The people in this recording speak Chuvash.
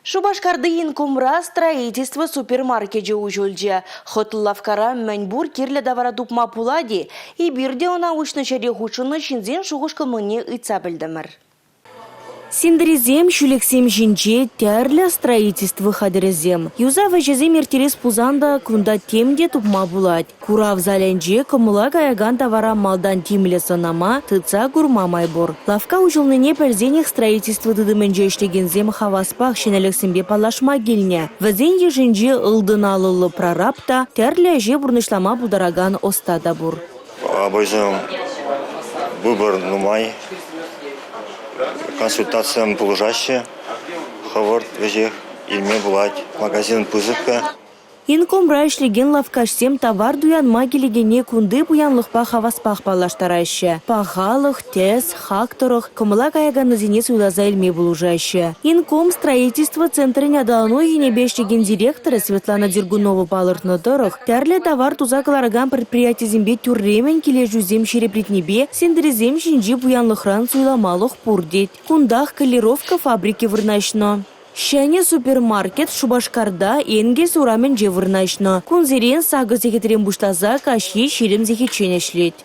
Шупашкарти Инкомра строительство супермаркечӗ уҫӑлчӗ. Хӑтлӑ лавккара мӗн пур кирлӗ тавара тупма пулать-и? Эпир те ӑна уҫнӑ ҫӗре хутшӑннӑ ҫынсен шухӑш-кӑмӑлне ыйтса пӗлтӗмӗр. Сентресем, ҫӳлӗксем ҫинче тӗрлӗ строительство хатӗрӗсем. Юсав ӗҫӗсем ирттерес пулсан та кунта тем те тупма пулать. Курав залӗнче кӑмӑла каякан тавара малтан тимлӗ сӑнама, тытса курма май пур. Лавкка уҫӑлнине пӗлсенех строительство тытӑмӗнче ӗҫлекенсем хаваспах ҫӗнӗлӗхсемпе паллашма килнӗ. Вӗсен йышӗнче ылтӑн алӑллӑ прораб та, тӗрлӗ ӗҫе пурнӑҫлама пултаракан ӑста та пур. Обойсем выбор нумай, консультацисем пулӑшаҫҫӗ, хӑвӑрт веҫех илме пулать. Магазин пысӑк-ка. Инкомра ӗҫлекен лавккаҫсем тавар туянма килекене кунти пуянлӑхпа хаваспах паллаштараҫҫӗ. Пахалӑх, тӗс, хак тӑрӑх кӑмӑла каяканнисене суйласа илме пулӑшаҫҫӗ. Инком строительство центрӗн аталану енӗпе ӗҫлекен директорӗ Светлана Дергунова палӑртнӑ тӑрӑх, тӗрлӗ тавар туса кӑларакан предприятисемпе тӳрремӗн килӗшӳсем ҫирӗплетнипе сентресем ҫинчи пуянлӑхран суйламалӑх пур тет. Кунтах колеровка фабрики вырнаҫнӑ. Ҫӗнӗ супермаркет Шупашкарта Энгельс урамӗнче вырнаҫнӑ. Кунсерен сакӑр сехетрен пуҫласа каҫхи 20 сехетчен ӗҫлет.